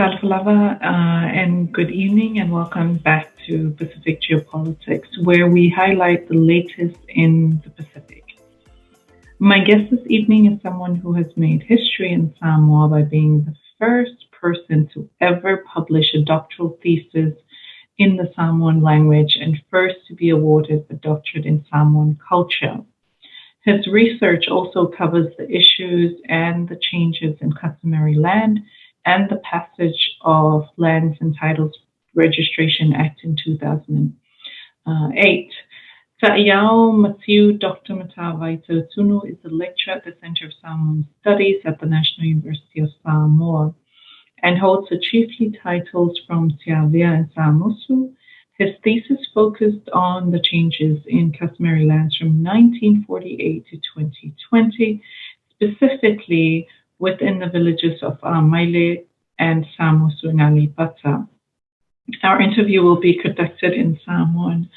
Talofa lava and good evening and welcome back to Pacific Geopolitics, where we highlight the latest in the Pacific. My guest this evening is someone who has made history in Samoa by being the first person to ever publish a doctoral thesis in the Samoan language and first to be awarded a doctorate in Samoan culture. His research also covers the issues and the changes in customary land and the passage of Lands and Titles Registration Act in 2008. Ta'iao Matiu Dr. Matavai Tautunu is a lecturer at the Center of Samoan Studies at the National University of Samoa and holds the chiefly titles from Tiavea and Samosu. His thesis focused on the changes in customary lands from 1948 to 2020, specifically within the villages of Amaile and Samosu in Aleipata. Our interview will be conducted in Samoan.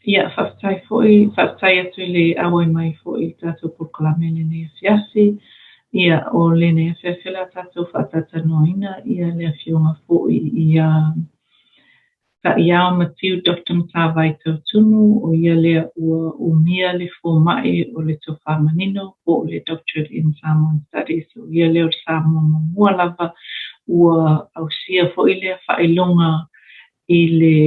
Ia, faafetai foi, faafetai atu i le auai mai foi i le tatou polokalame i lenei afiafi. Ia, o lenei afiafi o le a tatou faatautanoaina ia le afioga foi ia Ta'iao Matiu Doctor Matavai Tautunu, o ia lea ua umia le foma'i o le tofā manino po o le Doctorate in Samoan Studies, o ia lea o le Samoa muamua lava ua ausia foi lea faailoga i le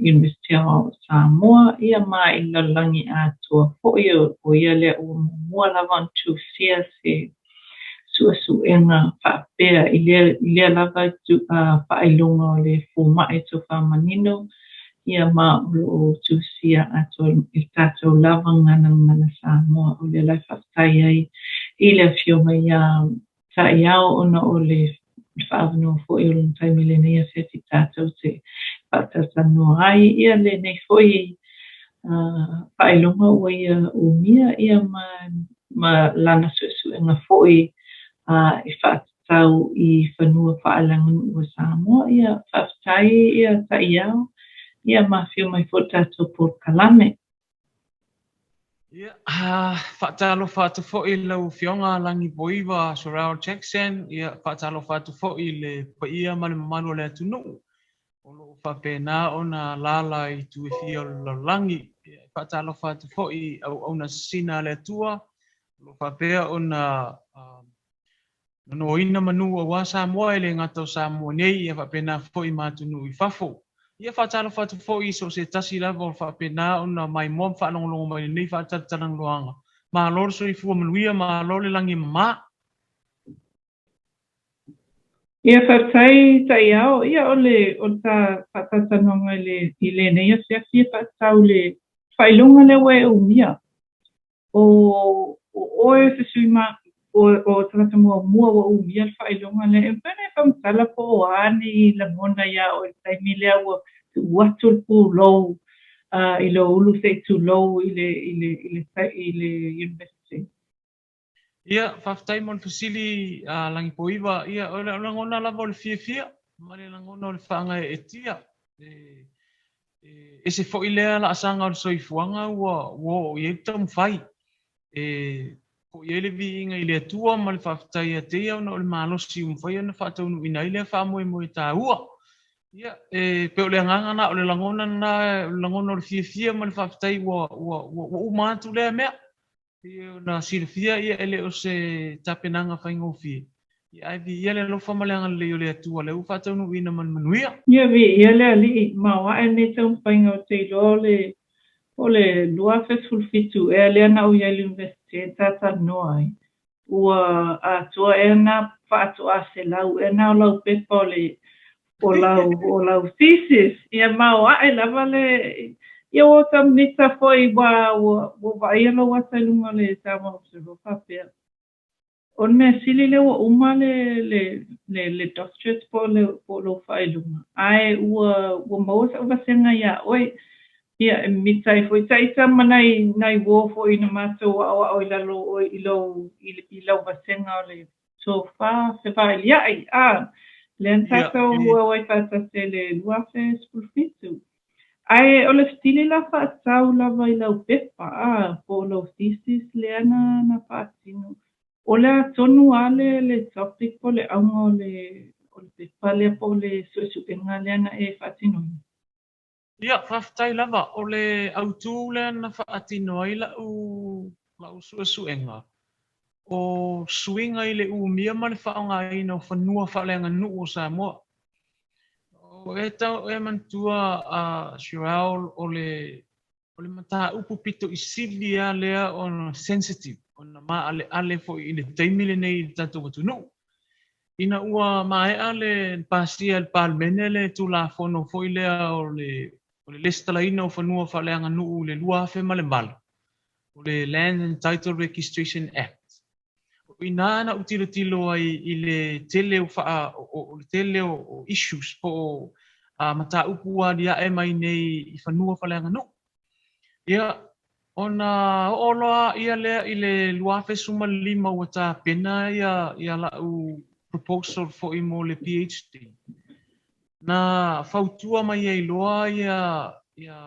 Iunivesite Aoao o Samoa, ia ma i le lalolagi atoa foi, o ia lea ua muamua lava ona tusia se suesuega faapea i lea, i lea lava faailoga o le foma'i tofā manino, ia ma o lo o tusia atoa i le tatou lava gagana Samoa. O lea la e faafetai ai i le Afioga iā Ta'iao ona o le faaavanoa foi o lona taimi i lenei afiafi tatou te faatalatalanoa ai ia lenei foi faailoga ua ia umia ia ma ma lana suesuega foi e faatatau i fanua faaleaganuu o Samoa. Ia faafetai ia Ta'iao ia ma afio mai foi i le tatou polokalame. Ia, faatalofa atu foi i lau Afioga Lagipoiva Cherelle Jackson, ia, faatalofa atu foi i le paia ma le mamalu o le atunuu o lo o faapena ona alaala i itu e fia o le lalolagi. Ia, e faatalofa atu foi i auauna sisina a le Atua o lo o faapea ona Nonoina manu aua Samoa e le gata o Samoa nei ia faapena foi ma atunuu i fafo. Ia faatalofa atu foi i so o se tasi lava o faapena ona maimoa ma faalogologo mai i lenei faatalatalanoaga. Malo le soifua manuia, malo le lagi e mama. Ia faafetai Ta'iao, ia o le o le ta faatalatalanoaga i le i lenei afiafi e faatatau i le faailoga lea ua e umia. O oe se sui ma o o tagata muamua ua umia le faailoga lea, e mafai ona e faamatala po o a ni lagona iā oe i le taimi lea ua tuu atu le pulou i lou ulu se i tulou i le i le i le i le university? Ia, faafetai mo le fesili a Lagipoiva. Ia, o le lagona lava o le fiafia ma le lagona o le faagaeetia. E E ese foi lea laasaga o le soifuaga ua ua oo i ai le taumafai. E foi ai le viiga i le Atua ma le faafetai ia te Ia ona o le malosi ua mafai ona faataunuuina ai lea faamoemoe taua. Ia, e pei o le agaga lena, o le lagona lena, o le lagona o le fiafia ma le faafetai ua ua ua uma atu lea mea. Pei ona silafia, ia, e le o se tapenaga faigofie, ia, ae viia le alofa ma le agalelei o le Atua, lea ua faataunuuina ma le manuia. Ia, viia le Alii, ma o ae nei taumafaiga ou te iloa o le, o le 2017 ea lea na ou i ai i le Iunivesite na talanoa ai, ua atoa ea nā faatoa 100 ea nā o lau pepa o le o lau, o lau thesis, ia ma o aʻe lava le, ia ua submit-a foi ua, ua, ua vaaia lou ata i luga o le Samoa Observer faapea. O le mea sili lea ua uma le le le le doctorate po o le po o lou faailoga, ae ua ua maua sa'u vasega iā oe. Ia, e mita ai foi taita ma nai nai uo foi na matou aʻoaʻo i lalo o oe i lou i lau vasega o le tofa fevailiaʻi, a lea na tatou auai faatasi ai i le 2017. Ae o le fesili la faatatau lava i lau pepa, a, po o lau thesis lea na na faatino, o le a tonu lava le le topic po o le auga o le o le pepa lea po o le suesuega lea na e faatinoina? Ia, faafetai lava. O le autū lea na faatino ai la'u la'u suesuega, o suiga i le umia ma le faaaogaina o fanua faaleaganuu o Samoa. O e tau e manatua a Shirel o le o le mataupu pito i sili lava lea ona sensitive, ona maaleale foi i le taimi lenei i le tatou atunuu. Ina ua maea le pasia e le Palemene le Tulafono foi lea o le o le lesitalaina o fanua faaleaganuu i le 2008, o le Land and Title Registration Act, O i ina na ou tilotilo ai i le tele o faa, o le tele o issues po o mataupu ua aliae mai nei i fanua faaleaganuu. Ia, ona oo loa ia lea i le 2015 ua tapena ia, ia la'u proposal foi mo le PhD. Na fautua mai ai loa ia, ia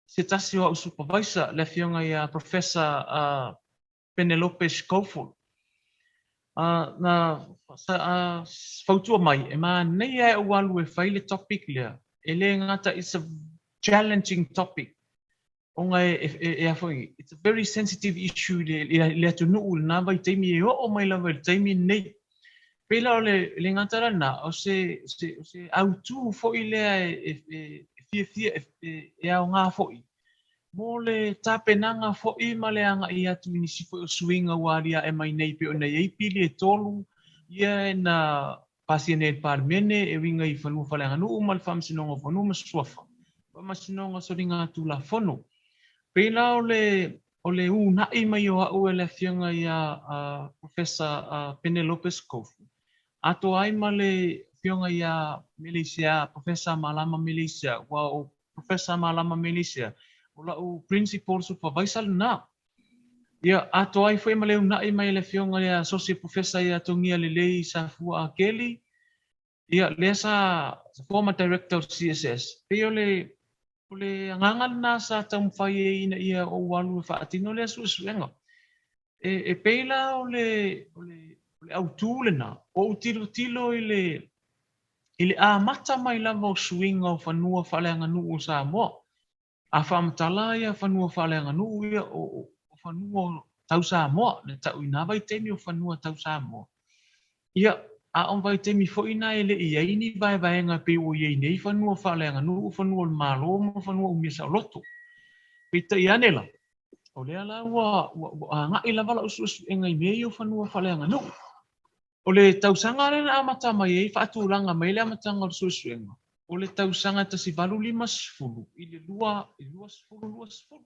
se tasi o a'u supervisor, le afioga ia Professor Penelope Schofield, na fautua mai, e manaia e ou alu e fai le topic lea, e le gata it's a challenging topic, ona e a foi, it's a very sensitive issue i le atunuu i lena vaitaimi e oo mai lava i le taimi lenei. Pei la o le le gata lena, o se se se autū foi lea e fiafia e aoga foi Mo le tapenaga foi ma le agai atu i nisi foi o suiga ua aliae mai nei pei ona i ai pili e tolu ia na pasia nei e le Palemene e uiga i Fanua Faaleaganuu ma le Faamasinoga o Fanua ma Suafa, Faamasinoga o Soligatulafono. Pei la o le o le uunai mai o a'u e le Afioga ia Professor Penelope Schofield atoa ai ma le Afioga ia Meleisea, Professor Malama Meleisea, ua o Professor Malama Meleisea, o la'u Principal Supervisor lena. Ia, atoa ai foi ma le uunai mai e le Afioga ia Associate Professor ia Togia Lelei Safua Akeli, ia, lea sa former Director o le CSS. Pei o le o le agaga lena sa taumafai ai ina ia ou alu e faatino lea suesuega. E, e pei la o le, o le, o le autū lena, o ou tilotilo i le, i le amata mai lava o suiga o fanua faaleaganuu o Samoa. A faamatala ia fanua faaleaganuu ia, o, o fanua tau Samoa, le tau i nā vaitaimi o fanua tau Samoa. Ia, a o vaitaimi foi na e le i ai ni vaevaega pei ua i ai nei fanua faaleaganuu, fanua o le Malo ma fanua umia saoloto. Peitai ane la, O lea la ua, ua, ua agai lava lau suesuega i mea ia o fanua faaleaganuu. O le tausaga lea na amata mai ai, faatulaga mai le amataga o le suesuega, o le tausaga 1850 i le 2020.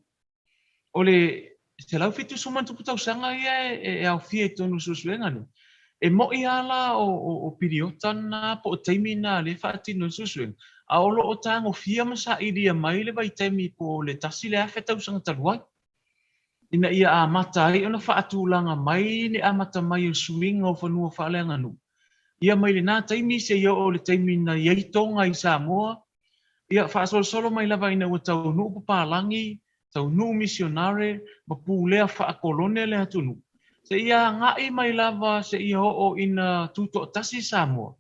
O le 170 tausaga ia e, e aofia i totonu o le suesuega nei. E mo'i lava la o, o, o piriota na po o taimi na lea e faatino ai le suesuega, a o lo o tagofia ma sailia mai le vaitaimi po o le tasi le afe tausaga talu ai, ina ia amata ai ona faatulaga mai le amata mai o le suiga o fanua faaleaganuu. Ia mai lena taimi seia oo i le taimi na i ai Toga i Samoa, ia faasolosolo mai lava ina ua taunuu papalagi taunuu misionare ma pulea faakolone le atunuu, seia agai mai lava seia oo ina tutoatasi Samoa,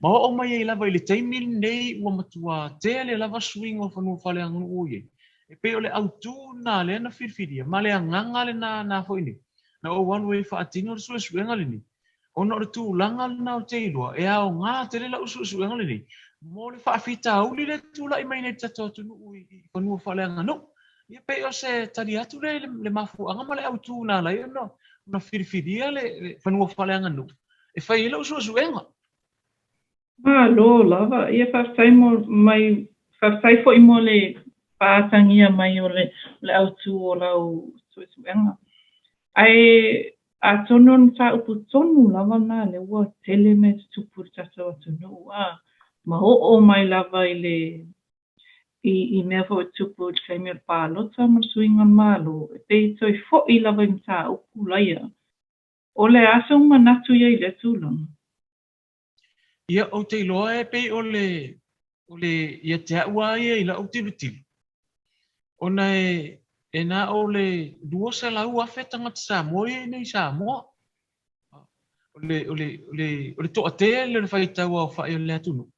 ma oo mai ai lava i le taimi lenei ua matua tele lava suiga o fanua faaleaganuu o i ai. E pei o le autū lena lea na filifilia, ma le agaga lena na foi nei, na ou alu ai e faatino le suesuega lenei, ona o le tulaga lena ou te iloa e aoga tele lau suesuega lenei mo le faafitauli lea e tulai mai nei i le tatou atunuu i fanua faaleaganuu. Ia pei o se tali atu lea i le mafuaaga ma le autū na ala ai ona filifilia le fanua faaleaganuu e fai ai lau suesuega. Malo lava. Ia faafetai mo mai faafetai foi mo le faaatagia mai o le o le autū o lau suesuega. Ae. Atonu o le mataupu tonu lava lena lea ua tele mea tutupu i le tatou atunuu a, ma oo mai lava i le i, i mea foi e tupu i le taimi o le palota ma le suiga o le Malo, e pei e toe foi lava i mataupu laia. O le a sou manatu i ai i lea tulaga? Ia, ou te iloa e pei o le, o le, ia te au lava ia i lau tilotilo, ona e, e na o le 200,000 tagata Samoa ia i inei i Samoa. O le, o le, o le, o le toatele o le faitau aofai o le atunuu,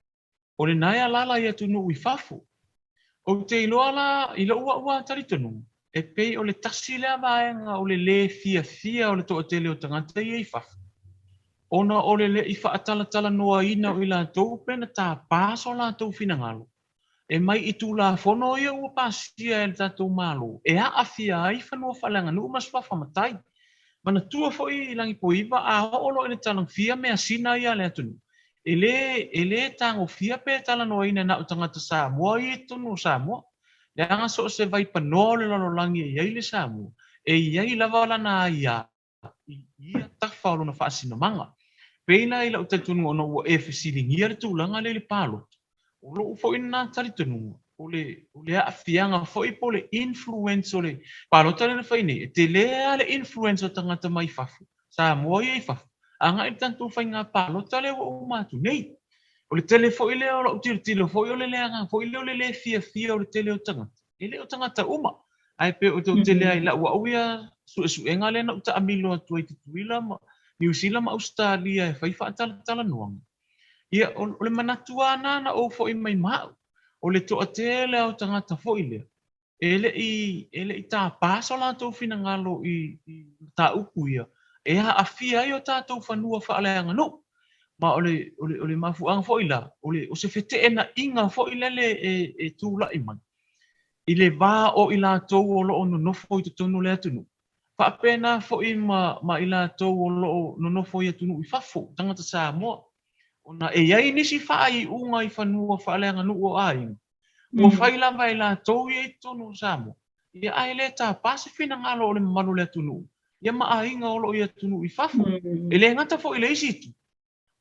o lena e alaala i atunuu i fafo. Ou te iloa la i lou au lava talitonuga, e pei o le tasi lea vaega o le lē fiafia o le toatele o tagata ia i fafo, ona o le le i faatalatalanoaina o i latou pe na tapa so latou finagalo e mai i Tulafono ia ua pasia e le tatou Malo e aafia ai fanua faaleaganuu ma suafa matai. Manatua foi i Lagipoiva a oo loa i le talagfia measina ia a le atunuu, E lē, e lē tagofia pe talanoaina na o tagata Samoa ia i totonu o Samoa. Leaga so o se vaipanoa o le lalolagi e i ai le Samoa, e i ai lava lana aia i ia tafa o lona faasinomaga. Pei la i lau talitonuga ona ua e fesiligia le tulaga lea i le palota, o lou foi lena talitonuga, o le, o le aafiaga foi po o le influence o le palota lea na fai nei, e tele lava le influence o tagata mai fafo, Samoa ia i fafo, agai i le tatou faiga palota lea ua uma atu nei. O le tele foi lea o lau tilotilo foi o le leaga foi lea o le lē fiafia o le tele o tagata. E le o tagata uma, ae pei o le toatele lava i lau au ia suesuega lea na ou taamilo atu ai i Tutuila ma Niu Sila ma Ausetalia e fai faatalatalanoaga. Ia, o le manatu lava lena na ou foi mai ma au, o le toatele lava o tagata foi lea, e le i, e le i tāpā so latou finagalo i, i mataupu ia e aafia ai o tatou fanua faaleaganuu. Ma o le, o le, o le mafuaaga foi la, o le, o se feteenaiga foi lele e, e tulai mai i le va o i latou o lo o nonofo i totonu o le atunuu, faapena foi ma, ma i latou o lo o nonofo i atunuu i fafo, tagata Samoa, ona e i ai nisi faaiuga i fanua faaleaganuu o aiga, ua fai lava e latou ia i totonu o Samoa, ia ae le tapa se finagalo o le mamalu o le atunuu, ia ma aiga o lo o i atunuu i fafo. E le gata foi i le isi itu,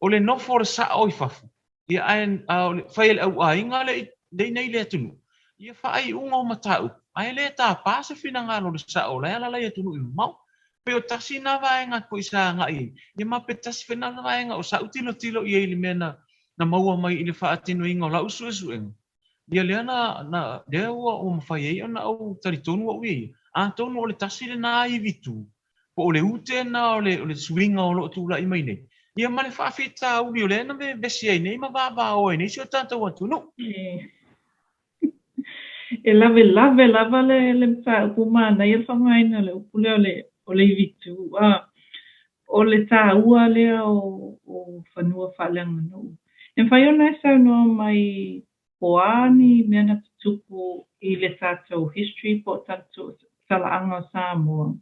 o le nofo o le sao i fafo, ia ae a o le fai e le auaiga le i inei i le atunuu, ia faaiuga o mataupu, ae le tapa se finagalo o le sao o la e alaala i atunuu i mamao. Pei o tasi na vaega foi sa agai ai, ia ma pe tasi foi na vaega o sa'u tilotilo i ai i le mea na na maua mai i le faatinoina o lau suesuega, ia lea na, na, lea ua, ua mafai ai ona ou talitonu au ia ia, atonu o le tasi lena ivitu, po o le ute lena o le, o le suiga o lo o tulai mai nei, ia ma le faafitauli o lea na vevesi ai nei ma vavao ai nei si o tatou atunuu. E lawelawe lava le le mataupu manaia le faaaogaina o le upu lea o le o le ivitu a o le tāua lea o o fanua faaleaganuu. E mafai ona e saunoa mai po o a ni mea na tutupu i le tatou history po o talaaga o Samoa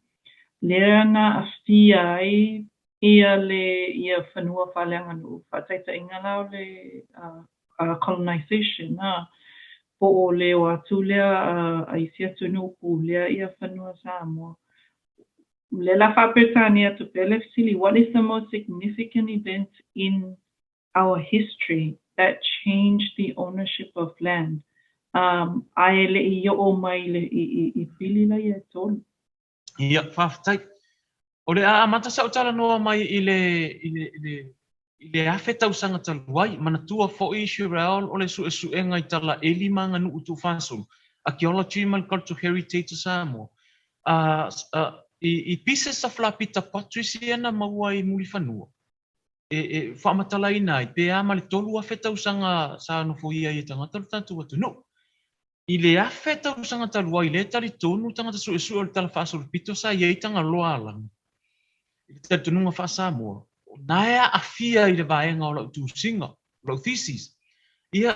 lea na aafia ai ia le ia fanua faaleaganuu, faataitaiga la o le colonization a, po o le o atu lea a isi atunuu pulea ia fanua Samoa. O lea o le a faa-Peretania atu pea le fesili, what is the most significant event in our history that changed the ownership of land? A e le i oo mai i pili laia e tolu. Ia, faafetai. O le a amata sa'u talanoa mai i le, i le, i le, i le afe tausaga talu ai, manatua foi Shirelle o le suesuega i talaeli ma aganuu tuufaasolo, Archaeology ma le Cultural Heritage a Samoa, a, a, i, i pieces of lapita pottery ia na maua i Mulifanua, e, e faamatalaina ai, pe a ma le 3,000 tausaga sa nofoia ai e tagata o le tatou atunuu. I le afe tausaga talu ai, lea e talitonu tagata suesue o le Tala Faasolopito sa i ai Tagaloa Alagi i le talitonuga faa-Samoa, o na e aafia i le vaega o lau tusiga, o lau thesis. Ia,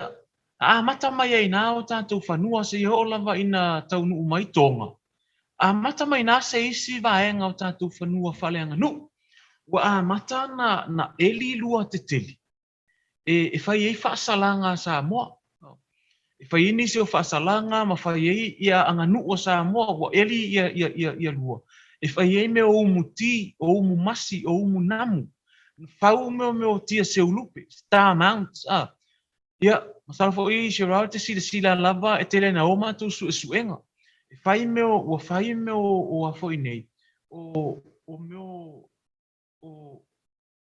amata mai ai na o tatou fanua seia oo lava ina taunuu mai Tonga. Amata mai na se isi vaega o tatou fanua faaleaganuu. Ua amata na, na eli lua tetele e, e fai ai faasalaga a Samoa. E fai ai nisi o faasalaga ma fai ai ia aganuu a Samoa ua eli ia, ia, ia, ia lua. E fai ai mea o umu ti, o umu masi, o umu namu. Fau mea o mea o tia seulupe, star mounts, a. Ia, masalo foi Gerald te silasila lava e tele na o matou suesuega. E fai mea o, ua fai mea o, o a foi nei, o, o mea o, o,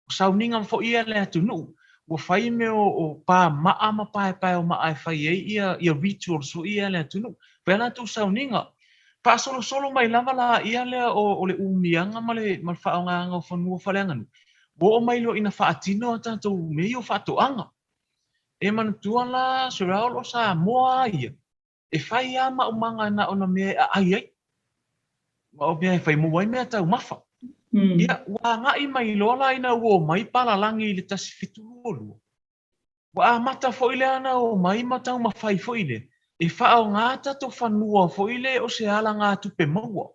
o sauniga foi ia le atunuu. Ua fai mea o, o pā maa ma paepae o maa e fai ai ia, ia rituals foi ia le atunuu. Fai a latou sauniga. Faasolosolo mai lava la ia lea o, o le umiaga ma le, ma le faaaogaga o fanua faaleaganuu. Ua oo mai loa ina faatino a tatou mea ia o faatoaga. E manatua la Sir o Samoa ia, e fai lava maumaga na ona mea e aai ai, ma o mea e fai maua ai mea taumafa. Ia, ua agai mai loa la ina ua omai palalagi i le 1722. Ua amata foi lea na omai ma taumafai foi lea e faaaoga tatou fanua foi lea o se alagatupe maua.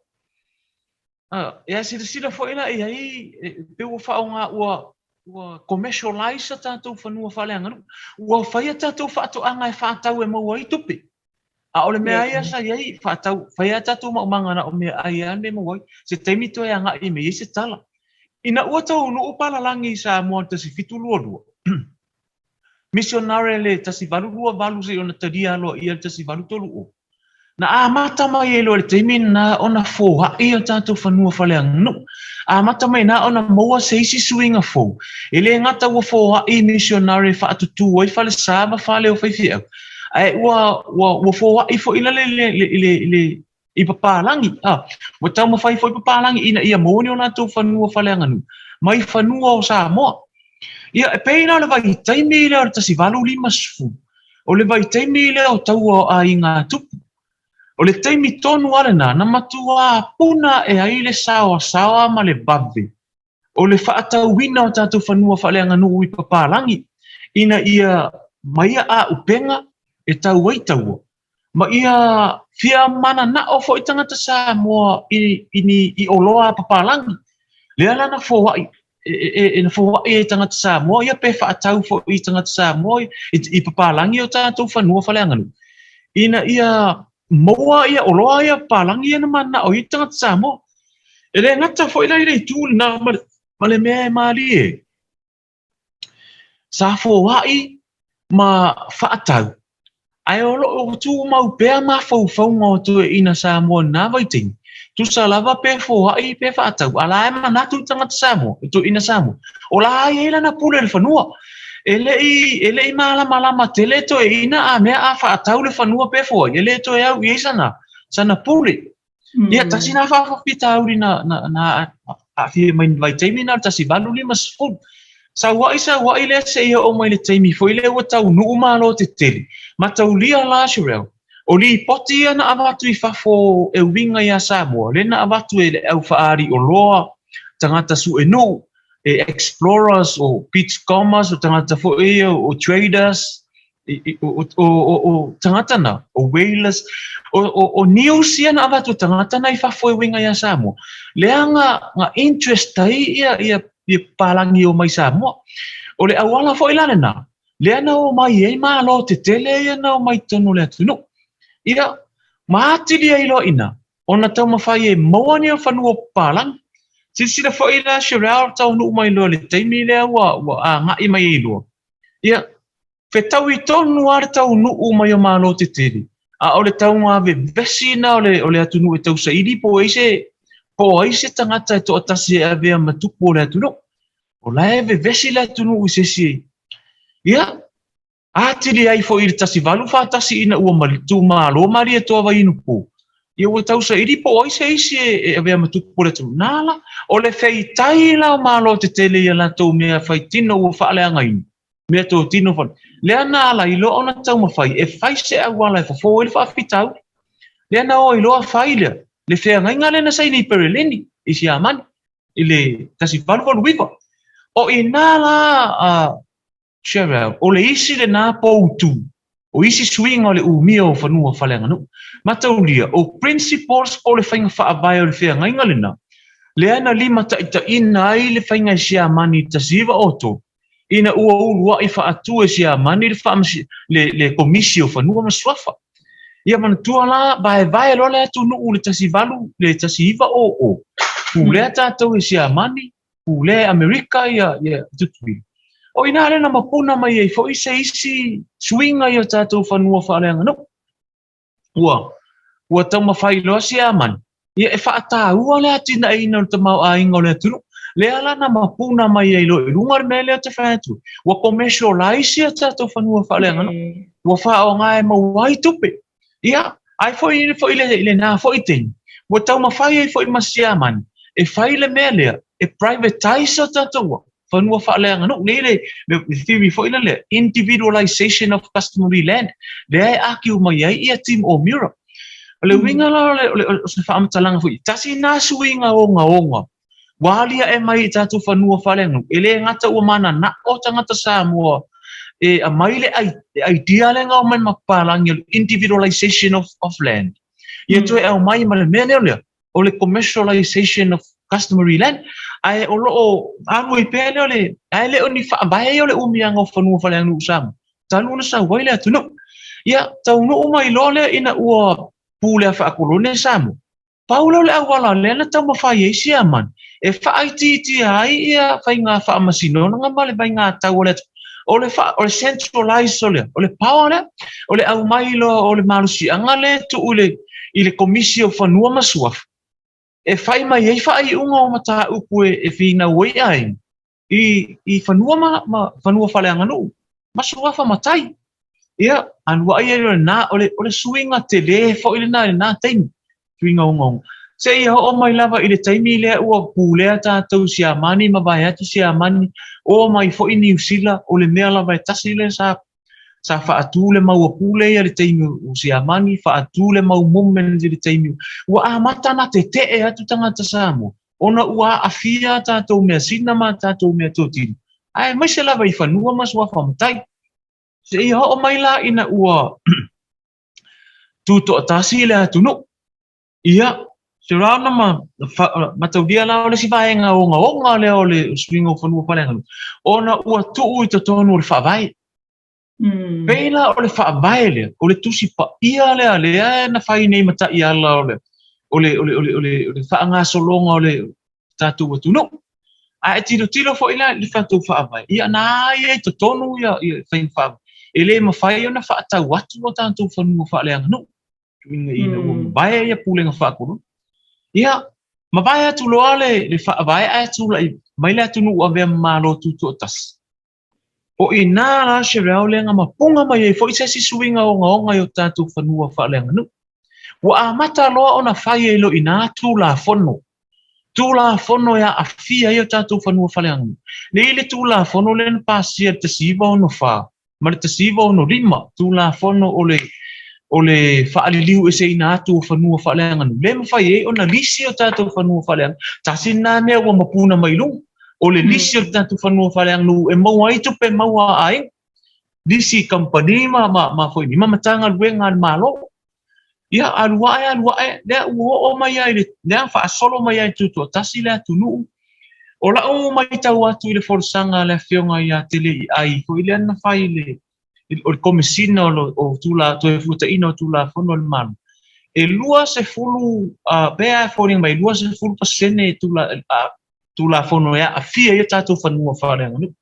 Ia silasila foi la i ai, pe ua faaaoga, ua, ua commercialize a tatou fanua faaleaganuu. Ua fai a tatou faatoaga e faatau e maua ai tupe. A o le mea ia sa i ai, faatau, fai a tatou maumaga na o mea ai a le maua ai. Se taimi toe agai mai ai se tala. Ina ua taunuu palalagi i Samoa i le 1722, misionare le 1828 seia ona talia aloaia le 1830. Na amata mai ai loa i le taimi lena ona foai o tatou fanua faaleaganuu. Amata mai na ona maua se isi suiga fou. E le gata ua foai misionare e faatutū ai falesa ma fale o faifeau, ae ua, ua, ua foai foi la le, le, le, le, le i papalagi, a, ua taumafai foi papalagi ina ia maua ni o latou fanua faaleaganuu mai fanua o Samoa. Ia, e pei la o le vaitaimi lea o le 1850, o le vaitaimi lea o taua o aiga tupu. O le taimi tonu lava lena na matuā puna ae ai le saoasaoa ma le vave o le faatauina o tatou fanua faaleaganuu i papalagi ina ia maia āupega e tau ai taua, ma ia fia mananao foi tagata Samoa i, i ni i oloa a papalagi. Lea la na foai, e, e, e na foai ai tagata Samoa ia pe faatau foi i tagata Samoa i, i papalagi o tatou fanua faaleaganuu ina ia maua ia oloa ia papalagi ia na mananao ai tagata Samoa. E le gata foi la i le itu lena ma le, ma le mea e malie. Sa foai ma faatau, ae o lo o tumau pea mafaufauga o toeaiina Samoa i lena vaitaimi, tusa lava pe foai pe faatau, a la e manatu tagata Samoa, toeaiina Samoa, o la e i ai lana pule i le fanua. E le i, e le i malamalama tele toeaiina a mea a faatau le fanua pe foai, e le toe au i ai sana, sana pule. Ia, tasi nā faafitauli na, na, na aafia mai i vaitaimi na o le 1850. Saua'i, saua'i lea seia oo mai le taimi foi lea ua taunuu Malo tetele. Mataulia la Cherelle, o lipoti ia na avatu i fafo e uiga iā Samoa, lea na avatu e le au faaaliʻoloa, tagata suenuu, e explorers, o beachcombers, o tagata foi ia, o traders, o tagata na, o whalers, o news ia na avatu tagata na i fafo e uiga iā Samoa, lea nga, nga interest ai ia, ia, ia papalagi o mai Samoa. O le auala foi la lena, lea na omai ai Malo tetele ia na omai totonu o le atunuu. Ia, ma atili ai loa ina, ona taumafai e maua ni fanua papalagi. Silasila foi la Cherelle taunuu mai loa i le taimi lea ua, ua agai mai ai loa. Ia, fetaui tonu lava le taunuu mai o Malo tetele, a o le tauga vevesi lena o le, o le atunuu e tausaili po o ai se, po o ai se tagata e toatasi e avea ma tupu o le atunuu. O la e vevesi le atunuu i se isi. Ia, atili ai foi i le 1841 ina ua tumalo Malietoa Vaiinupu, ia ua tausaili po o ai se isi e avea ma tupu o le atunuu. Na la, o le feitai la o Malo tetele i a latou mea faitino ua faaleagaina, mea totino fale. Lea na ala ai loa ona taumafai e fai se auala e fofo ai le faafitauli. Lea na o ai loa fai lea, le feagaiga lea na saini i Perelini, i Siamani, i le 1889. O i ina la a Cheryl, o le isi lena poutū, o isi suiga o le umia o fanua faaleaganuu. Mataulia, o principles po o le faiga faavae o le feagaiga lena, lea na limataitaiina ai le faiga e Siamani i le 1903, ina ua uluai faatu e Siamani le, le, le Komisi o Fanua ma Suafa. Ia manatua la, vaevae loa le atunuu i le 18, le 1900, pulea tatou e Siamani, pulea e Amerika ia, ia Tutuila. O i ina lea na mapuna mai ai foi se isi suiga i o tatou fanua faaleaganuu. Ua, ua taumafai loa Siamani, ia e faataua le atinaeina o le tamaoaiga o le atunuu. Lea la na mapuna mai ai loa i luga le mea lea ou te fai atu, ua commercialize ia tatou fanua faaleaganuu. Ua faaaoga e maua ai tupe. Ia, ai foi foi le i lena foi taimi, ua taumafai ai foi ma Siamani e fai le mea lea, e privatize o tatou fanua faaleaganuu. Nei le theory foi lea, individualization of customary land, lea e argue mai ai ia Tim O'Meara. O le uiga la o se faamatalaga foi, tasi na suiga ogaoga ua aliae mai i tatou fanua faaleaganuu, e le gata ua mananao tagata Samoa e aumai le idea lea na aumai ma papalagi o le individualization of land. Ia toe aumai ma le mea lea o lea, o le commercialization of customary land, ae o lo o alu ai pea lea o le, ae le o ni faavae ia o le umiaga o fanua faaleaganuu o Samoa, talu ona sau ai le atunuu. Ia, taunuu mai loa lea ina ua pulea faakolone Samoa, pau lea o le auala lea na taumafai ai Siamani e faaitiitia ai ia faiga faamasinoga ma le vaigatau o le atunuu. O le, fa, o le centralize o lea, o le power lea, o le aumai loa o le malosiaga lea e tuu i le, i le Komisi o Fanua ma Suafa, e fai mai ai faaiuga o mataupu e, e finau ai aiga i, i fanua ma, ma fanua faaleaganuu ma suafa matai. Ia, alu ai ai lena, o le, o le suiga tele foi lena i lena taimi, suiga ogaoga. Seia oo mai lava i le taimi lea ua pulea tatou Siamani ma vae atu Siamani, oo mai foi Niu Sila, o le mea lava e tasi lea sa sa faatu le mau pule ia le taimi o Siamani, faatu le mau movement i le taimi. Ua amata na tete'e atu tagata Samoa, ona ua aafia a tatou measina ma a tatou meatotino, aemaise lava i fanua ma suafa matai. Seia oo mai la ina ua tutoatasi le atunuu, ia, se rā ona ma, mataulia la o le isi vaega ogaoga lea o le suiga o fanua faaleaganuu, ona ua tuu i totonu o le faavae. Pei la o le faavae lea, o le tusi paia lea lea na fai nei ma taiala o le o le o le o le o le, o le faagasologa o le tatou atunuu. A e tilotilo foi la i le tatou faavae, ia na ia i totonu ia, ia faiga faavae. E le mafai ona faatau atu o tatou fanua faaleaganuu. Tuiga ina ua mavae ia pulega faakolone. Ia, mavae atu loa le, le faavae ae tulai mai le atunuu avea ma Malo Tutoatasi. O i ina la Cheryl lea na mapuga mai ai foi se isi suiga ogaoga i o tatou fanua faaleaganuu. Ua amata loa ona fai ai loa i ina Tulafono, Tulafono e aafia ai o tatou fanua faaleaganuu. Nei le Tulafono lea na pasia i le 1964 ma le 1965, Tulafono o le o le faaliliu eseina atu o fanua faaleaganuu, lea e mafai ai ona lisi o tatou fanua faaleaganuu. Tasi lena mea ua mapuna mai luga. O le lisi o le tatou fanua faaleaganuu e maua ai tupe maua a aiga, lisi i kamupani ma, ma, ma foi ni ma Matagaluega a le Malo. Ia, alu ae, alu ae, lea ua oo mai ai le, lea faasolo mai ai tutoatasi le atunuu. O lau matau atu i le folasaga a le Afioga ia Teleiai foi lea na fai i le, o le Komesina o, o tula, Toefuataiga o Tulafono a le Malo, e 20, pe a e foliga mai, 20% tula, Tulafono e aafia ai o tatou fanua faaleaganuu.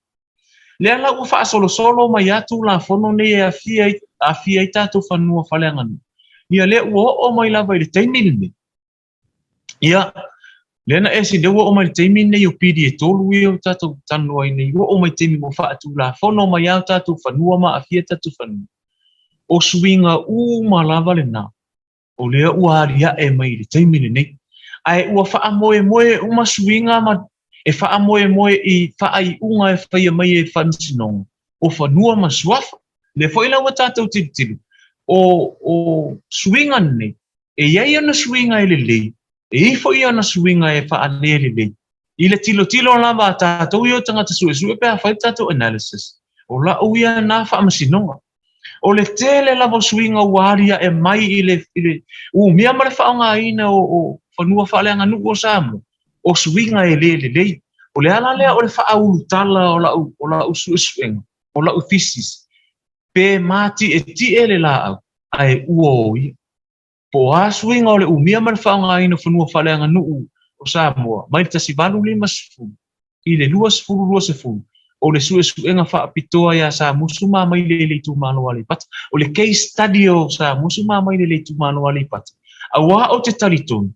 Lea la ua faasolosolo mai a Tulafono nei e aafia ai, aafia ai tatou fanua faaleaganuu. Ia lea ua oo mai lava i le taimi lenei. Ia, lea na ese, lea ua oo mai le taimi lenei o pili e tolu ia o tatou talanoa ai nei, ua oo mai taimi ua faatulafono mai a o tatou fanua ma aafia tatou fanua. O suiga uma lava lena. O lea ua aliae mai i le taimi lenei. Ae ua faamoemoe uma suiga ma e faamoemoe i faaiuga e faia mai e Faamasinoga o Fanua ma Suafa. Lea foi la ua tatou tilotilo, o, o suiga nei, e i ai ona suiga e lelei, e i ai foi ona suiga e faalē lelei. I le tilotilo lava a tatou ia o tagata suesue pe a fai le tatou analysis, o lau ia na faamasinoga. O le tele lava o suiga ua aliae mai i le, i le umia ma le faaaogaina o, o fanua faaleaganuu o Samoa, o suiga e le lelei. O le ala lea o le faaulutala o lau, o lau suesuega, o lau thesis, pe matietie le laau. Ae ua o ia. Po o a suiga o le umia ma le faaaogaina o fanua faaleaganuu o Samoa mai le 1850 i le 2020, o le suesuega faapitoa ia Samusu ma Maile i le itumalo o Aleipata, o le case study o Samusu ma Maile i le itumalo o Aleipata, auā ou te talitonu,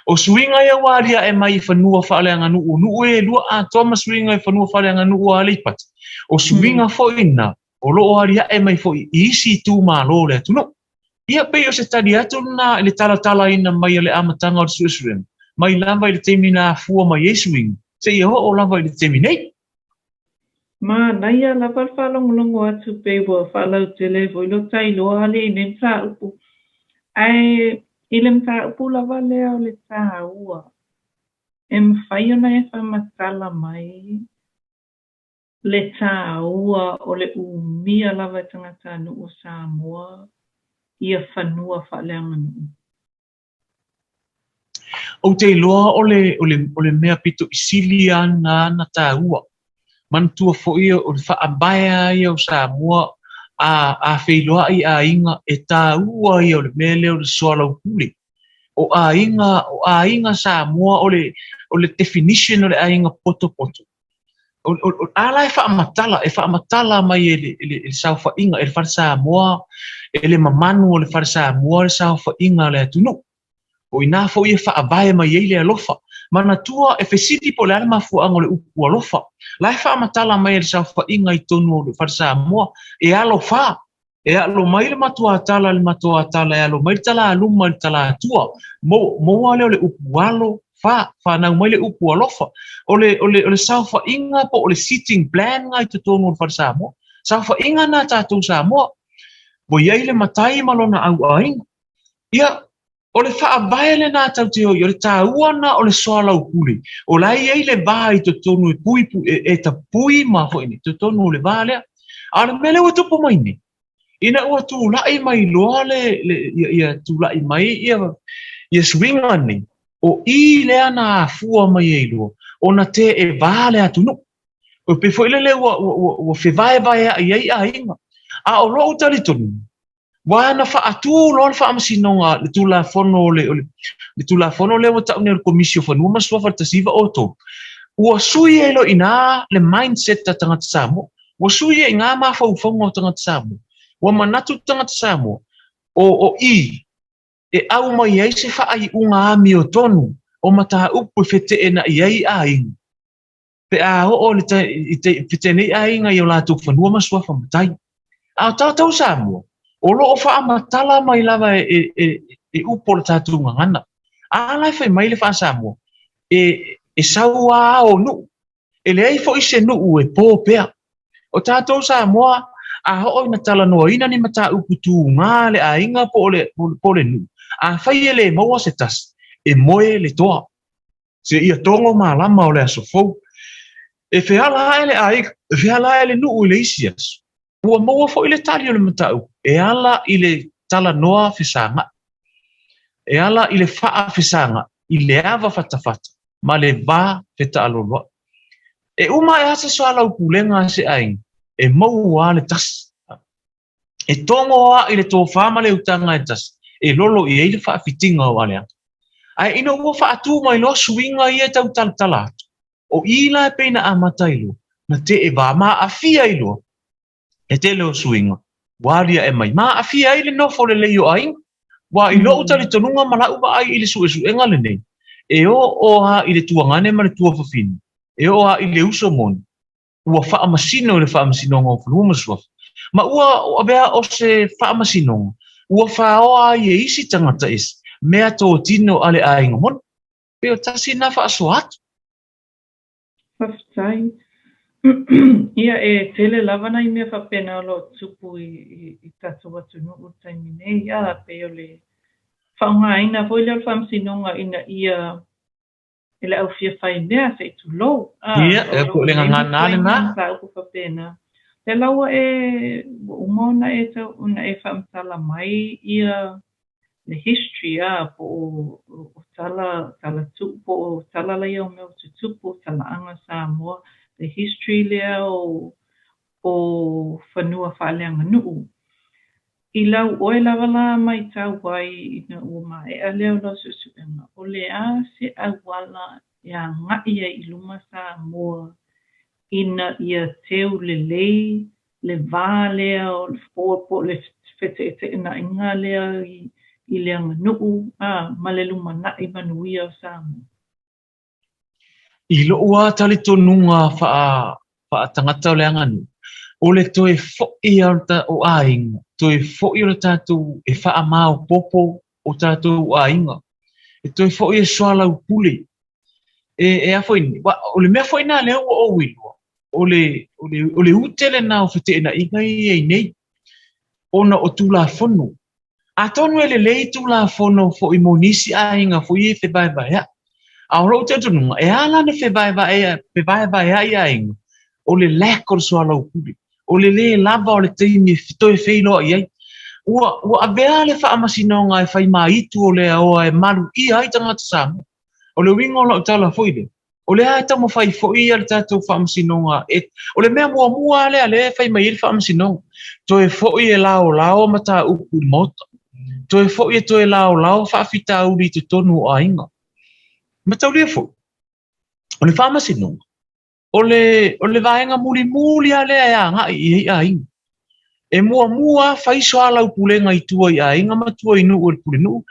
o suiga ia ua aliae mai i fanua faaleaganuu o nuu e lua atoa ma suiga i fanua faaleaganuu o Aleipata, o suiga foi na o lo o aliae mai foi i isi itumalo o le atunuu. Ia, pei o se tali atu lena i le talatalaina mai o le amataga o le suesuega, mai lava i le taimi na afua mai ai suiga, seia oo lava i le taimi nei. Manaia lava le faalogologo atu pei ua faalautele ai foi lota iloa alii i nei mataupu. Ae i le mataupu lava lea o le taua, e mafai ona e faamatala mai le taua o le umia lava e tagatanuu o Samoa ia fanua faaleaganuu. Ou te iloa o le, o le, o le mea pito i sili lava lena na taua. Manatua foi o le faavae lava ia o Samoa a, a feiloai aiga e taua ia o le mea lea o le soalaupule. O aiga, o aiga Samoa o le, o le definition o le aiga potopoto. A la e faamatala, e faamatala mai e le, e le, e le saofaiga, e le Fale Samoa, e le mamanu o le Fale Samoa le saofaiga a le atunuu. O i ina foi e faavae mai ai le alofa. Manatua e fesili po o le a le mafuaaga o le upu alofa. La e faamatala mai e le saofaiga i totonu o le Fale Samoa, e alofa, e alo mai le matuatala i le matuatala, e alo mai le talaluma i le talatua. Mo, moa lea o le upu alo, fa, fanau mai le upu alofa. O le, o le, o le saofaiga po o le seating plan lena i totonu o le Fale Samoa. Saofaiga lena a tatou Samoa. Ua i ai le matai ma lona auaiga. Ia, o le faavae lena tatou te o i ai, o le taua lena o le soalaupule. O la e i ai le va i totonu e pui, e, e tapui ma foi nei, totonu o le va lea. A o le mea lea ua tupu mai nei, ina ua tulai mai loa le, le ia, ia tulai mai ia, ia suiga nei, o i lea na afua mai ai loa, ona teevā le atunuu. E pei foi lele ua, ua, ua, ua fevaevaea'i ai aiga. A o lou talitonuga, Ua na faatū loa le faamasinoga le Tulafono o le, o le, le Tulafono lea ua tau nei o le Komisi o Fanua ma Suafa i le 1903, ua sui ai loa i ina le mindset a tagata Samoa. Ua sui ai i ina mafaufauga o tagata Samoa. Ua manatu tagata Samoa, o, o i e au mai ai se faaiuga amiotonu o mataupu e feteenai ai aiga. Pe a oo i te, i te, feteenai aiga i o latou fanua ma suafa matai. A o tatou Samoa, o lo o faamatala mai lava e, e, e, e upu o le tatou gagana. A la e fai mai le faa-Samoa, e, e sau a ao nuu. E leai foi se nuu e pō pea. O tatou Samoa, a oo ina talanoaina ni mataupu tūgā le aiga po o le, po o le nuu, afai e le maua se tasi, e moe le toa. Seia togo malama o le aso fou. E feala ae le aiga, e feala ae le nuu i le isi aso. Ua maua foi le tali o le mataupu e ala i le talanoa fesaga'i, e ala i le faafesaga'i i le ava fatafata ma le va fetaaloloa'i. E uma ae a se soalaupulega a se aiga, e maua a le tasi. E togo a i le tofā ma le utaga e tasi, e lolo i ai le faafitiga o Aleata. Ae ina ua faatū mai loa suiga ia e tau talatala atu, o i la e pei na amata ai loa, na teevā ma aafia ai loa le tele o suiga ua aliae mai, ma aafia ai le nofo lelei o aiga. Ua i loʻu talitonuga ma laʻu vaai i le suesuega lenei, e oo a i le tuagane ma le tuafafine, e oo a i le uso moni, ua faamasino i le Faamasinoga o Fanua ma Suafa, ma ua avea o se faamasinoga ua faoa ai e isi tagata ese mea totino a le aiga moni. Pei o tasi na faasoa atu. Faafetai. Ia, e tele lava nai mea faapena o lo o tupu i tatou atunuu i le taimi nei, a, pei o le faaaogaina foi lea o le faamasinoga ina ia e le au fia fai mea se i tulou. Ah, Ia, e po o le gagana lena. Mataupu faapena. Lea la ua e, ua uma ona e tau, ona e faamatala mai ia le history, ah, po o, o tala, tala tu, po o tala laia o mea o tutupu, talaaga Samoa, le history lea o, o fanua faaleaganuu. I lau oe lava la matau ai ina ua maea lea o lau suesuega, o le a se auala e agai ai i luma Samoa ina ia teu lelei le va lea o le po o le feteete'enaiga lea i le aganuu ma le lumanai manuia o Samoa? I lo'u lava talitonuga faa-tagata o le aganuu, o le toe fo'i o aiga, toe fo'i o le tatou e faamaopoopo o tatou aiga, e toe fo'i e soalaupule. E a foi nei, o le mea foi lena lea ua ou iloa, o le ute lena o feteenaiga ia e i ai nei, ona o Tulafono. Atonu e lelei Tulafono foi mo nisi aiga foi ia e fevaevaea'i. A o lou talitonuga, e ala ona fevaevaea'i aiga, o le lack o le soalaupule, o le lē lava o le taimi e toe feiloa'i ai. Ua avea le Faamasinoga e fai maitu o le aoa e maluia ai tagata Samoa. O le uiga o lau tala foi lea, o lea e taumafai foi ia le tatou Faamasinoga e, o le mea muamua lava lea lea e fai mai ai le Faamasinoga, toe foi e laolao mataupu i le Maota, toe foi e toe laolao faafitauli i totonu o aiga. Mataulia foi, o le Faamasinoga, o le, o le vaega mulimuli lava lea e agai i ai aiga. E muamua lava fai soalaupulega i tua i aiga ma tua i nuu e le pulenuu,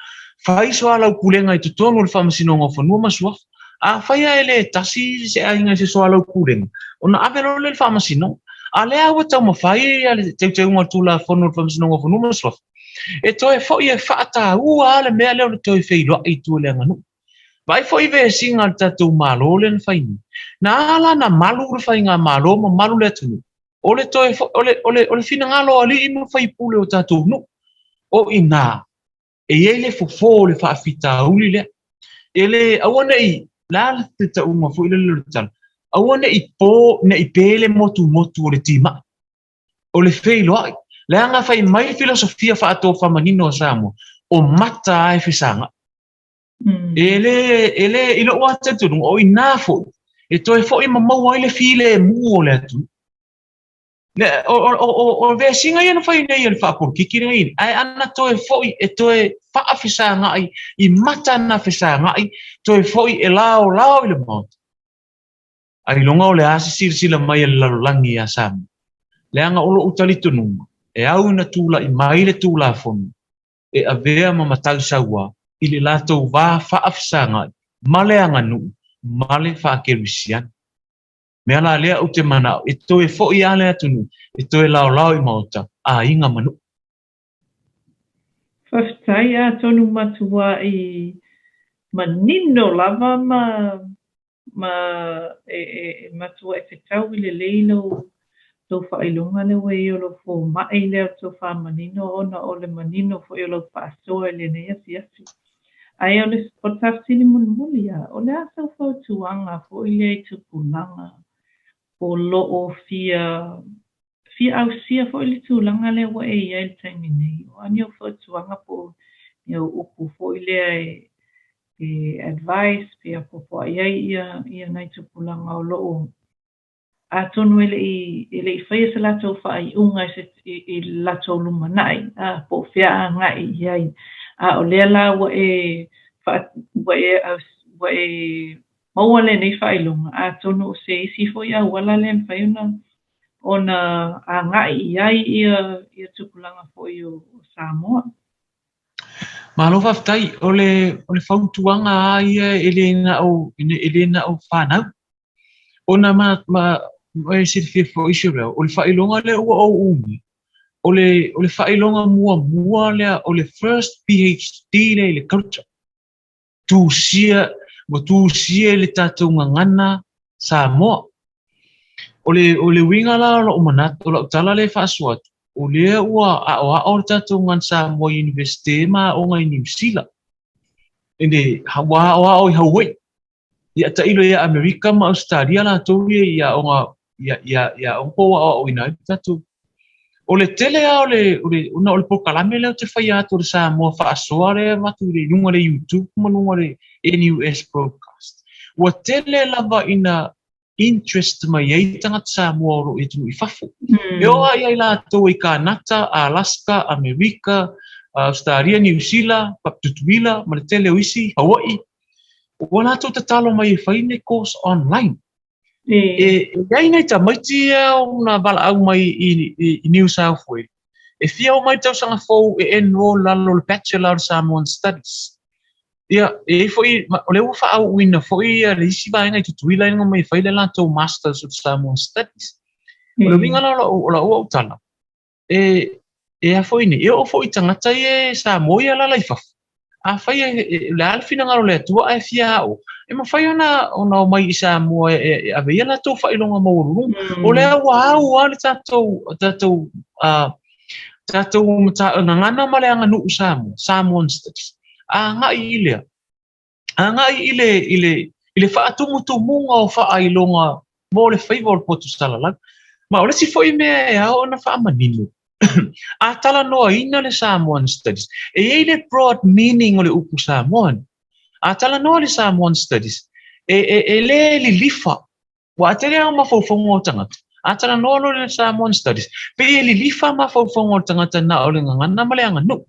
fai soalaupulega i totonu o le Faamasinoga o Fanua ma Suafa. Afai lava e le tasi se aiga i se soalaupulega, ona ave loa lea i le Faamasinoga. A o lea ua taumafai le teuteuga o le Tulafono o le Faamasinoga o Fanua ma Suafa, e toe foi e faataua lava le mea lea o le toe feiloai i tua i le aganuu. Vaai foi i vesiga a le tatou Malo lea na fai nei. Na ala ona malu le faigamalo ma malu le atunuu, o le toe o le, o le, o le finagalo o alii ma faipule o tatou nuu. O i ina e i ai le fofo o le faafitauli lea. E le, aua ne i, le a le tauga foi lele o le tala, aua ne i po, ne i pe le motumotu o le timai. O le feiloai, leaga fai mai le filosofia faatofamanino a Samoa, o mata lava e fesagai. E le, e le, i lou lava talitonuga, o i ina foi e toe foi ma maua ai le filemu o le atunuu. O, o, o, o, o vesiga ia na fai nei e le faapolokiki lenei, ae ana toe foi e toe faafesagai i mata na fesagai, toe foi e laolao i le Maota. Ailoga o le a se silasila mai a le lalolagi iā Samoa? Leaga o lou talitonuga, e au ina tulai mai le Tulafono e avea ma matau sauā i le latou va faafesagai ma le aganuu ma le faakerisiano. Mea la lea ou te manao e toe foʻi a le atunuu e toe laolao i maota, aiga ma nuu. Faafetai, atonu matuai manino lava ma ma e matuai fetaui lelei lou lou faailoga lea ua i ai o lou fomai lea o le tofa manino ona o le manino foi o lau faasoa i lenei afiafi. Ae o le o le faafesili mulimuli lava, o le a sau fautuaga foi lea i tupulaga o lo o fia fia ausia foi le tulaga lea ua e i ai i le taimi nei? O a ni ou fautuaga po o ni au upu foi lea e e advice pe apoapoai ai ia ia nai tupulaga o lo o atonu e le i e le i faia se latou faaiuga i se i le latou lumanai a po o fea agai i ai. A o lea la ua e ua e ua e maua lenei faailoga, atonu o se isi foi auala lea e mafai ona ona agai i ai ia ia tupulaga foi o Samoa. Malo faafetai. O le o le fautuaga lava ia e le na o e le na o fanau. Ona ma ma e silafia foi Cheryl, o le faailoga lea ua ou umia, o le o le faailoga muamua lea o le first PhD lea i le culture. Tusia, ua tusia i le tatou gagana Samoa. O le, o le uiga la o lou manatu, o lau tala lea e faasoa atu, o lea ua aoao le tatou gagana Samoa i Iunivesite ma aoga i Niu Sila. I le, ua aoao i Hawaii. Ia tailo ia Amerika ma Ausetalia latou ia i aoga ia ia ia aoga po ua aoaoina ai le tatou. O le tele lava o le o le ona o le polokalame lea ou te faia atu o le Samoa faasoa lea e avatu i luga o le YouTube ma luga o le NUS broadcast. Ua tele lava ina. interest mai ai tagata Samoa o lo o i atunuu i fafo. E oo lava i ai latou i Kanata, Alaska, Amerika, Ausetalia, Niu Sila, Tutuila ma le tele o isi, Hawaii, ua latou tatalo mai e fai le course online. E i ai nai tamaiti ia ona valaau mai i New South Wales e fia o mai le tausaga fou e enroll lalo o le Bachelor of Samoan Studies. Ia, e i ai foi, o lea ua faaauuina foi ia le isi vaega i Tutuila e mai e fai le latou Masters of Samoan Studies. O le uiga la o lau autala, e, e a foi nei, e oo foi i tagata ia e Samoa ia alaala i fafo, afai e, e, o le a le finagalo o le Atua ae fia aoga, e mafai ona, ona omai i Samoa e, e ave ia latou faailoga maualuluga. O lea ua au lava le tatou, tatou, tatou gagana ma le aganuu Samoa, Samoan Studies, agai i lea, agai i le, i le, i le faatumutumuga o faailoga mo le faiva o le potu salalau. Ma o le isi foi mea e ao ona faamanino, a talanoaina le Samoan Studies, e i ai le broad meaning o le upu Samoan. A talanoa le Samoan Studies, e, e, e le lilifa Ua tele lava mafaufauga o tagata, a talanoa loa i le Samoan Studies, pei e lilifa mafaufauga o le tagata na o le gagana ma le aganuu.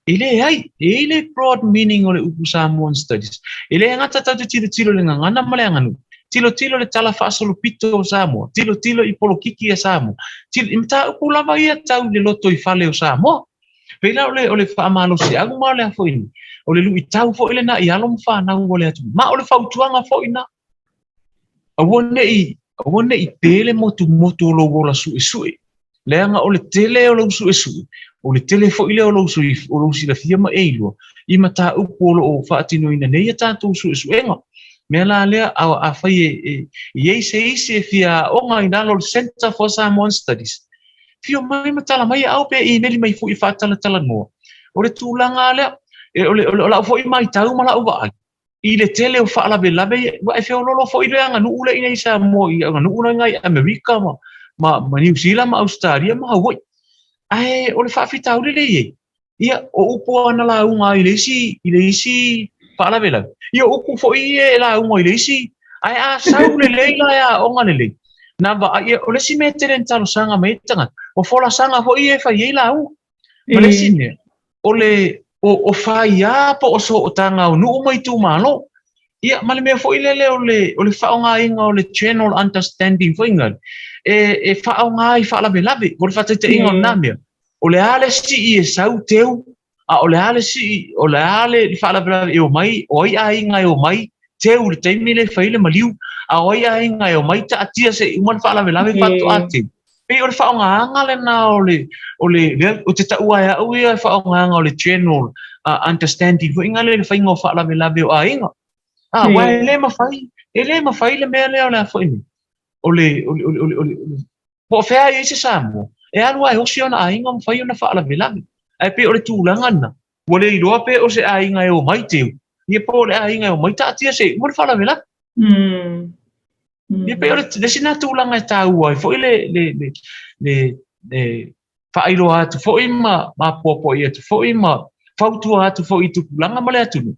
E leai, e i ai le broad meaning o le upu Samoan Studies. E le gata tatou te tilotilo i le gagana ma le aganuu, tilotilo i le tala faasolopito o Samoa, tilotilo i polokiki a Samoa, i mataupu lava ia tau i le lotoifale o Samoa. Pei la o le, o le faamalosiau ma o le a foi nei, o le luitau foi lena i alo ma fanau o le atunuu. Ma o le fautuaga foi na. Aua ne i, aua ne i pē le motumotu o lou ola suesue, leaga o le tele o lou suesue, o le tele foi lea o lou, o lou silafia ma e iloa i mataupu o lo o faatinoina nei a tatou suesuega. Mea la lea, a, afai e, e, i ai se isi e fia aoga i lalo o le Centre for Samoan Studies, afio mai ma tala mai au pe imeli mai foi e faatalatalanoa. O le tulaga lea, e, o, le, o, le, o lau foi matau ma lau vaai, i le tele o faalavelave ia, ua e feoloolo foi le aganuu lea i inei i Samoa, i aganuu la i Amerika ma, ma, ma Niu Sila ma Ausetalia ma Hawaii. Ae o le faafitauli lea e i ai, ia, o upu lava na lauga ai i le isi, i le isi faalavelave, ia o upu foi ia e lauga i le isi, ae a sau lelei la e aoga lelei, na vaai, ia, o le isi mea tele na talosaga mai ai tagata, o folasaga foi ia e fai ai lauga. Ma le isi mea, o le o, o faiā po o sootaga o nuu ma itumalo. Ia, ma le mea foi lele o le, o le faaaogaina o le general understanding foi ngale, e, e faaaoga i faalavelave, o le faataitaiga o lena mea. O le a le sii e sau teu, a o le a le sii, o le a le faalavelave e omai, o ai aiga e omai, teu i le taimi lea e fai le maliu, a o ai aiga e omai taatia se i uma le faalavelave faatoa teu. Pei o le faaaogaga lena o le, o le, lea ou te taua e au ia le faaaogaga o le general understanding foi lea i le faiga o faalavelave o aiga. Ah, aua e le mafai, e le mafai le mea lea o le a foi nei, o le, o le, o le, o le, o le, po o fea e i ai se Samoa, e alu lava e osi ona aiga ma fai ona faalavelave. Ae pei o le tulaga lena, ua le iloa pe o se aiga e omai teu, ia po o le aiga e omai taatia se i uma le faalavelave. Ia pei o le isi lena tulaga e taua ai foi le, le, le, le, le faailoa atu foi ma apoapoai atu foi ma fautua atu foi i tupulaga ma le atunuu.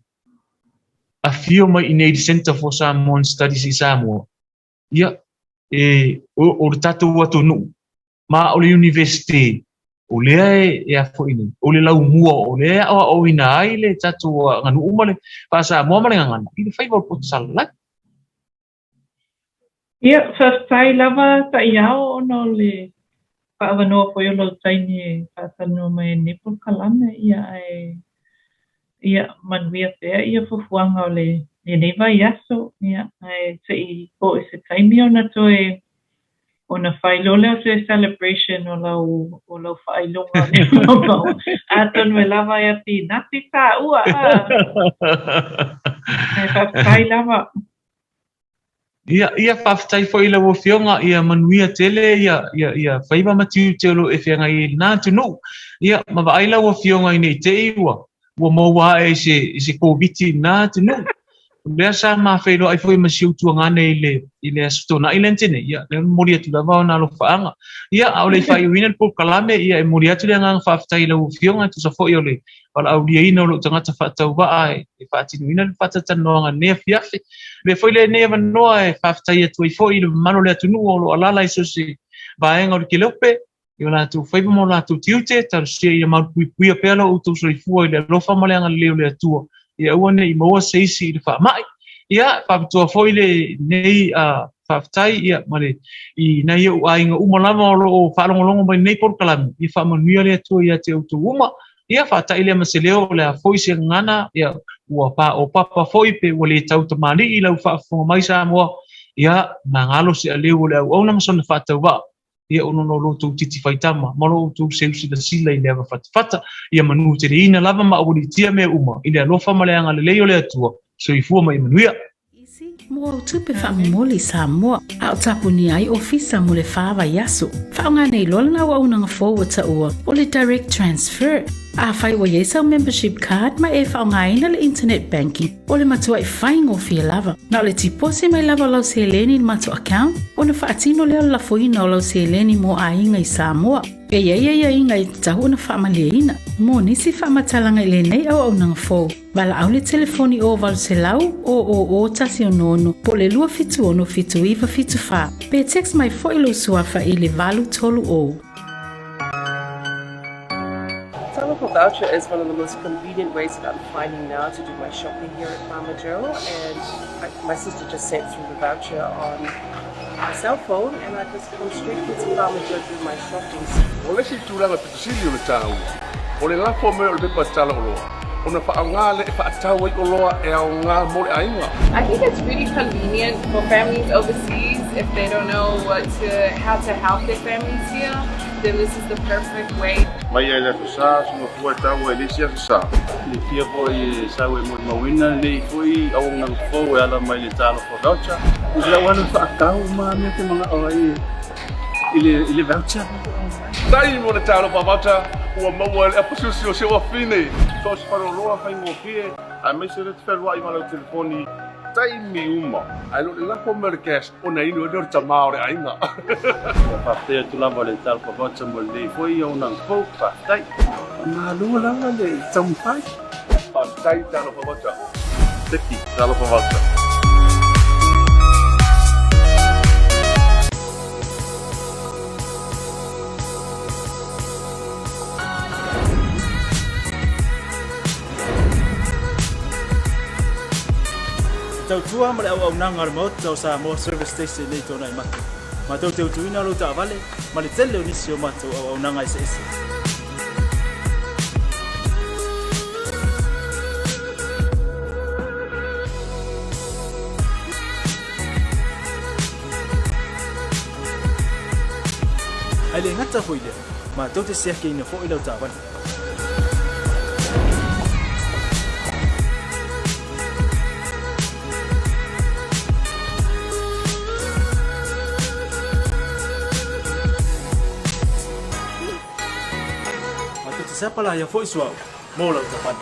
Afio mai i nei i le Centre for Samoan Studies i Samoa. Ia, e, o, o le tatou atunuu, ma o le Universite, o lea e, e a foi nei, o le laumua, o lea e aoaoina ai le tatou aganuu ma le faa-Samoa ma le gagana i le faiva o le poto salalai. Ia, faafetai lava Ta'iao ona o le faaavanoa foi o lou taimi e faatalanoa mai ai lenei polokalame, ia ae ia manuia pea ia fuafuaga o lenei vaiaso, ia ae se i oo i se taimi ona toe ona fai loa lea o se celebration o lau o lau faailoga o lea ua maua. Atonu e lava ai a pinati tāua a. Ae faafetai lava. Ia, ia faafetai foi i lau Afioga, ia manuia tele ia, ia, ia faiva ma tiute o lo o e feagai ai i lena atunuu. Ia, ma vaai lau Afioga ina i te i ua, ua maua ae i se, i se Koviti i lena atunuu. O lea sa ma feiloai foi ma si ou tuagane i le i le Aso Toonai lea na tea nei, ia, lea e momoli atu lava ona alofaaga. Ia, a o le i faaiuina le polokalame, ia, e momoli atu le agaga faafetai i lau Afioga e tusa foi o le valaauliaina o lou tagata faatauvaa e faatinoina le faatalatalanoaga i lenei afiafi. Avea foi lenei avanoa e faafetai atu ai foi i le mamalu o le atunuu o lo o alaala i so o se vaega o le Keleope, i o latou faiva ma o latou tiute, talosia ia malupuipuia pea lo outou soifua i le alofa ma le agalelei o le Atua, ia aua ne i maua se isi i le faamai. Ia, faapitoa foi lenei faafetai ia, ma le, i nai ou aiga uma lava o lo o faalogologo mai i lenei polokalame, ia faamanuia le Atua ia te outou uma. Ia, faatai lea ma se leo, o le a foi se gagana, ia, ua paopapa foi pe ua le tau tamalii i lau faafofoga mai Samoa, ia, magalo se aleu o le auauna ma sona faatauvaa. Ia ona o lo outou titi faitama ma lo outou seu silasila i le ava fatafata, ia manuteleina lava ma aualiitia mea uma i le alofa ma le agalelei o le Atua. Soifua ma ia manuia. Isi mo au tupe faamomoli i Samoa, a o tapunia ai ofisa mo le fa vaiaso. Faaaoga nei loa lena auaunaga fou ua taua o le Direct Transfer. Afai ua i ai sau membership card ma e faaaogaina le internet banking, o le matuaʻi faigofie lava. Na o le tiposi mai lava o lau seleni i le matou account, ona faatino lea o le lafoina o lau seleni mo aiga i Samoa. E i ai aiaiga e tatau ona faamalieina. Mo nisi faamatalaga i lenei auaunaga fou, valaau le telefoni o 800 000 166 po o le 276 7974 pe text mai foi lou suafa i le 830. Talofa voucher is one of the most convenient ways that I'm finding now to do my shopping here at Farmer Joe and I, my sister just sent through the voucher on my cell phone and I just come straight here to Farmer Joe to do my shopping. O le isi tulaga pito sili o le taua, o le lafo mai o le pepa tala oloa, ona faaaoga lea e faatau ai oloa e aoga mo le aiga. I think it's really convenient for families overseas if they don't know what to, how to help their families here, then this is the perfect way. Mai ai le Aso Sa, suga fua e taua i le isi Aso Sa. Silafia foi e sau e molimauina lenei foi auaunaga fou e ala mai le Talofa Voucher. I lau alu faatau ma mea te manao ai i le, i le voucher. Tai mo le Talofa Voucher ua maua e le aposusi o si ou afine. So o se faleoloa faigofie aemaise le te fealuai ma lau telefoni taimi uma. Ae le o le lafo mai o le cash ona inu ai lea o le tama o le aiga. Ia faafetai atu lava le Talofa Voucher mo lenei foi auaunaga fou. Faafetai. Faamalo lava le taumafai. Faafetai Talofa Voucher. Teki Talofa Voucher. Te tautua ma le auaunaga a le Maota o Samoa Service Station nei Toonai Mate. Matou te utuina lou taavale ma le tele o nisi o matou auaunaga eseese. Ae le gata foi lea, matou te siakiina foi lau taavale. Matou te sapalaia foi suauu mo lau taavale.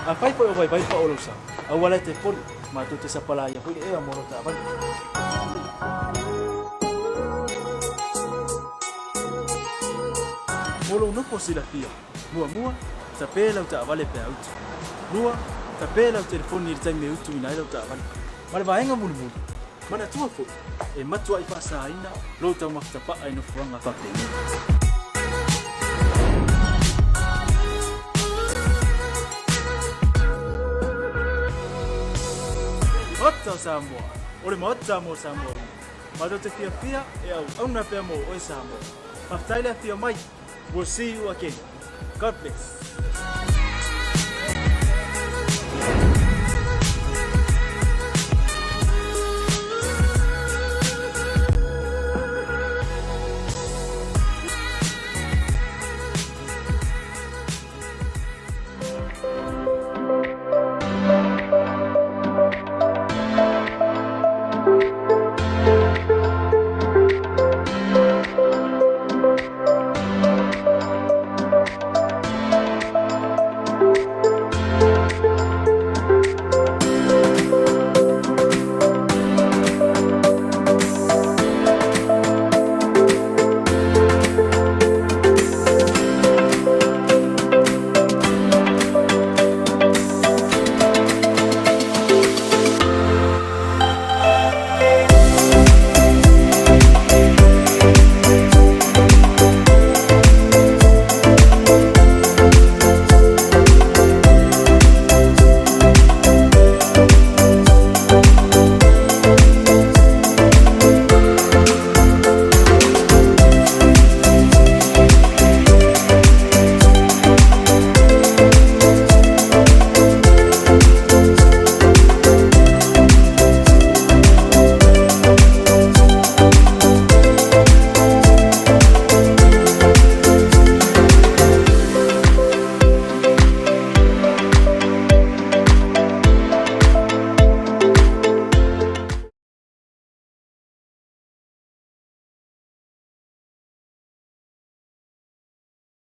Afai foi o vaivai pao lou sa, aua la e te poli, matou te sapalaia foi le ea mo lau taavale. Mo lou nofo silafia, muamua, tape lau taavale pe a utu. Lua, tape lau telefoni i le taimi e utuina ai lau taavale. Ma le vaega mulimuli, manatua foi, e matuai faasaina lou taumafa tapaa i nofoaga faapenei. Maota o Samoa, o le Maota mo Samoa uma. Matou te fiafia e auauna pea mo oe Samoa. Faafetai le afio mai. We'll see you again. God bless.